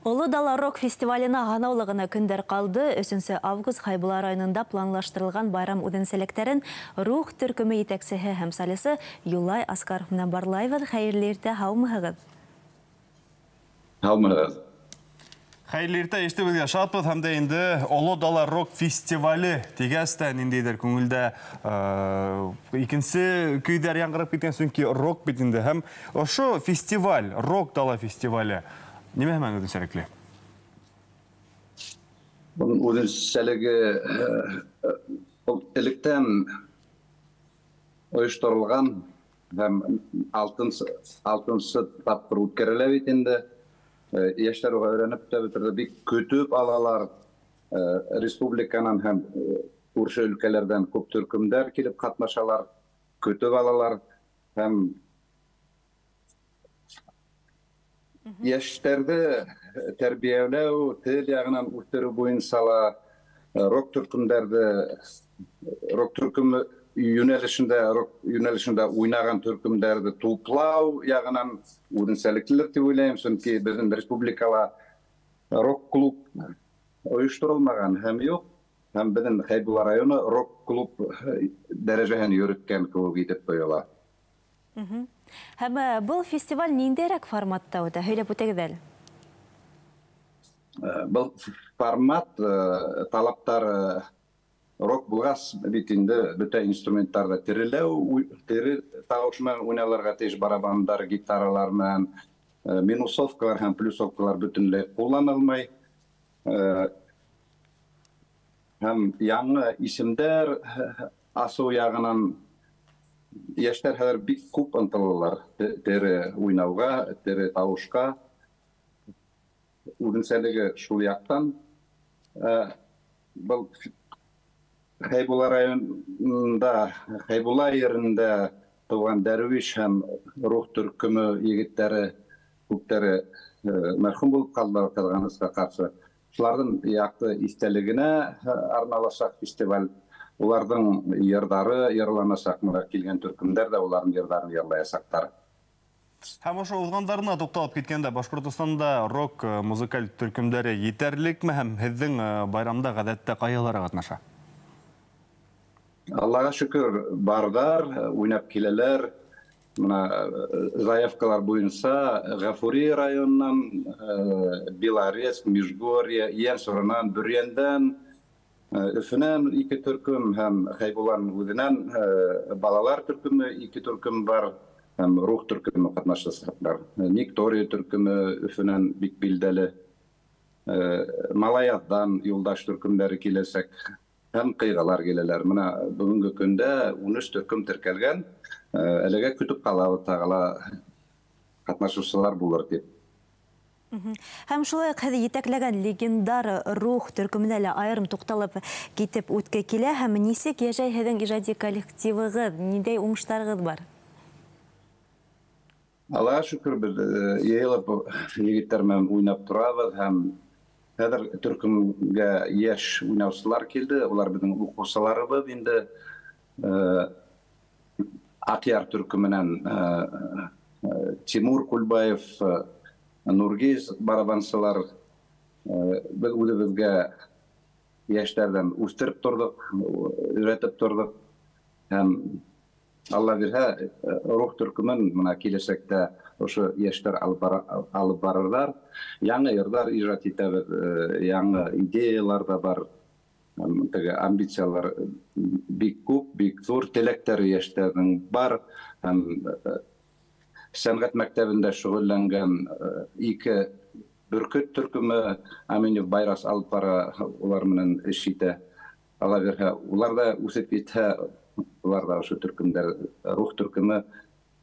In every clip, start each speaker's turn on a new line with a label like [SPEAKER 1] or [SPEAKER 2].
[SPEAKER 1] Оло Дала рок фестиваленә һанаулы ғына көндәр ҡалды. 3 август Хәйбулла районында планлаштырылған байрам үҙенсәлектәрен Рух төркөмө етәксеһе һәм солисы Юлай Аскаров менән барлайбыҙ. Хәйерле иртә, һаумыһығыҙ?
[SPEAKER 2] Һаумыһығыҙ.
[SPEAKER 3] Хәйерле иртә, ишетеүебеҙгә шатбыҙ. Һәм дә инде Оло Дала рок фестивале тигәс тә ниндәйҙер күңелдә икенсе көйҙәр яңғырап киткән, сөнки рок бит инде. Һәм ошо фестиваль, Рок Дала фестивале нимә менән үҙенсәлекле?
[SPEAKER 2] Уның үҙенсәлеге ул электән ойошторолған һәм алтынсы тапҡыр үткәрелә бит инде. Йәштәр уға өйрәнеп тә бөтөрҙө, бик көтөп алалар. Республиканан һәм күрше өлкәләрҙән күп төркөмдәр килеп ҡатнашалар, көтөп алалар һәм йәштәрҙе тәрбиәләү, тел яғынан үҫтереү буйынса ла рок төркөмдәрҙе, рок төркөмө йүнәлешендә, рок йүнәлешендә уйнаған төркөмдәрҙе туплау яғынан үҙенсәлеклелер тип уйлайым, сөнки беҙҙең республикала рок клуб ойошторолмаған һәм юҡ, һәм беҙҙең Хәйбулла районы рок клуб дәрәжәһен йөрөткән кеүек итеп тойола.
[SPEAKER 1] Һәм был фестиваль ниндәйерәк форматта үтә? Һөйләп үтегеҙ әле.
[SPEAKER 2] Был формат талаптар рок булғас бит инде бөтә инструменттарҙы тереләү, тере тауыш менән уйналырға тейеш, барабандар, гитаралар менән, минусовкалар һәм плюсовкалар бөтөнләй ҡулланылмай. Һәм яңы исемдәр асыу яғынан йәштәр хәҙер бик күп ынтылалар тере уйнауға, тере тауышҡа. Үҙенсәлеге шул яҡтан. Был Хәйбулла районында, Хәйбулла ерендә тыуған Дәрвиш һәм Рух төркөмө егеттәре күптәре мәрхүм булып ҡалдылар ҡыҙғанысҡа ҡаршы. Шуларҙың яҡты иҫтәлегенә арналасаҡ фестиваль. Уларҙың йырҙары йырланасаҡ, бында килгән төркөмдәр ҙә уларҙың йырҙарын йырлаясаҡтар.
[SPEAKER 3] Һәм ошо уҙғандарына туҡталып киткәндә, Башҡортостанда рок музыкаль төркөмдәре етәрлекме һәм һеҙҙең байрамда ғәҙәттә ҡайһылары ҡатнаша?
[SPEAKER 2] Аллаға шөкөр, барҙар, уйнап киләләр. Бына заявкалар буйынса Ғафури районынан, Белорецк, Межгорье, Йәнсуранан, Бөрйәндән, Өфөнән ике төркөм һәм Хәйбулланың үҙенән балалар төркөмө ике төркөм бар һәм Рух төркөмө ҡатнашасаҡтар. Виктория төркөмө Өфөнән бик билдәле. Малаяҙҙан юлдаш төркөмдәре киләсәк һәм ҡыйғалар киләләр. Бына бөгөнгө көндә 13 төркөм теркәлгән. Әлегә көтөп ҡалабыҙ, тағы ла ҡатнашыусылар булыр тип.
[SPEAKER 1] Һәм шулай уҡ һеҙ етәкләгән легендар Рух төркөмөнә лә айырым туҡталып китеп үтке килә. Һәм нисек йәшәй һеҙҙең ижади коллективығыҙ, ниндәй уңыштарығыҙ бар?
[SPEAKER 2] Аллаға шөкөр, беҙ йыйылып егеттәр менән уйнап торабыҙ һәм хәҙер төркөмгә йәш уйнаусылар килде. Улар беҙҙең уҡыусыларыбыҙ инде. Аҡъяр төркөмөнән Тимур Кульбаев, Нургиз барабансылар. Беҙ үҙебеҙгә йәштәрҙән үҫтереп торҙоҡ, өйрәтеп торҙоҡ. Һәм Алла бирһә, Рух төркөмөн бына киләсәктә ошо йәштәр алып барырҙар. Яңы йырҙар ижад итәбеҙ, яңы идеялар ҙа бар. Теге амбициялар бик күп, бик ҙур, теләктәр йәштәрҙең бар. Һәм сәнғәт мәктәбендә шөғөлләнгән ике бөркөт төркөмө Аминев Байрас алып бара, улар менән эш итә. Алла бирһә, улар ҙа үҫеп етһә, улар ҙа ошо төркөмдәр, Рух төркөмө,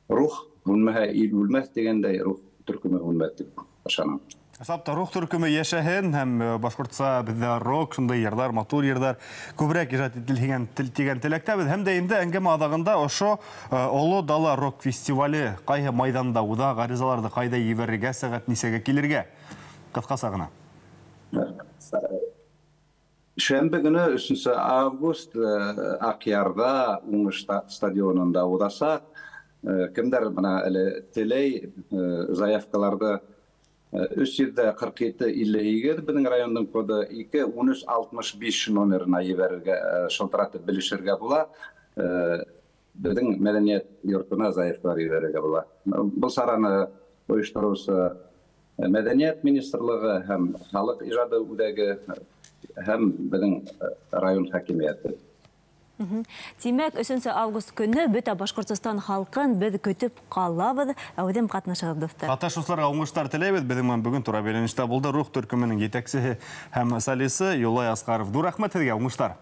[SPEAKER 2] Рух һүнмәһә ил үлмәҫ тигәндәй, Рух төркөмө һүнмәҫ тип ышанам.
[SPEAKER 3] Ысынлап та, Рух төркөмө йәшәһен һәм башҡортса беҙҙә рок, шундай йырҙар, матур йырҙар күберәк ижад ителһен тигән теләктәбеҙ. Һәм дә инде әңгәмә аҙағында ошо Оло Дала рок фестивале ҡайһы майҙанда уҙа, ғаризаларҙы ҡайҙа ебәрергә, сәғәт нисәгә килергә? Ҡыҫҡаса ғына.
[SPEAKER 2] Шәмбе көнө 3 август Аҡъярҙа Уңыш стадионында уҙасаҡ. Кемдәр бына әле теләй, заявкаларҙы 347 58 беҙҙең райондың коды 2 13 65 номерына ебәрергә, шылтыратып белешергә була. Беҙҙең мәҙәниәт йортона заявкалар ебәрергә була. Был сараны ойоштороусы Мәҙәниәт министрлығы һәм халыҡ ижады үҙәге һәм беҙҙең район хакимиәте.
[SPEAKER 1] Тимәк, 3 август көнө бөтә Башҡортостан халҡын беҙ көтөп ҡалабыҙ. Әүҙем ҡатнашығыҙ, дуҫтар.
[SPEAKER 3] Ҡатнашыусыларға уңыштар теләйбеҙ. Беҙҙең менән бөгөн тура бәйләнештә булды Рух төркөмөнөң етәксеһе һәм солисы Юлай Асҡаров. Ҙур рәхмәт һеҙгә, уңыштар.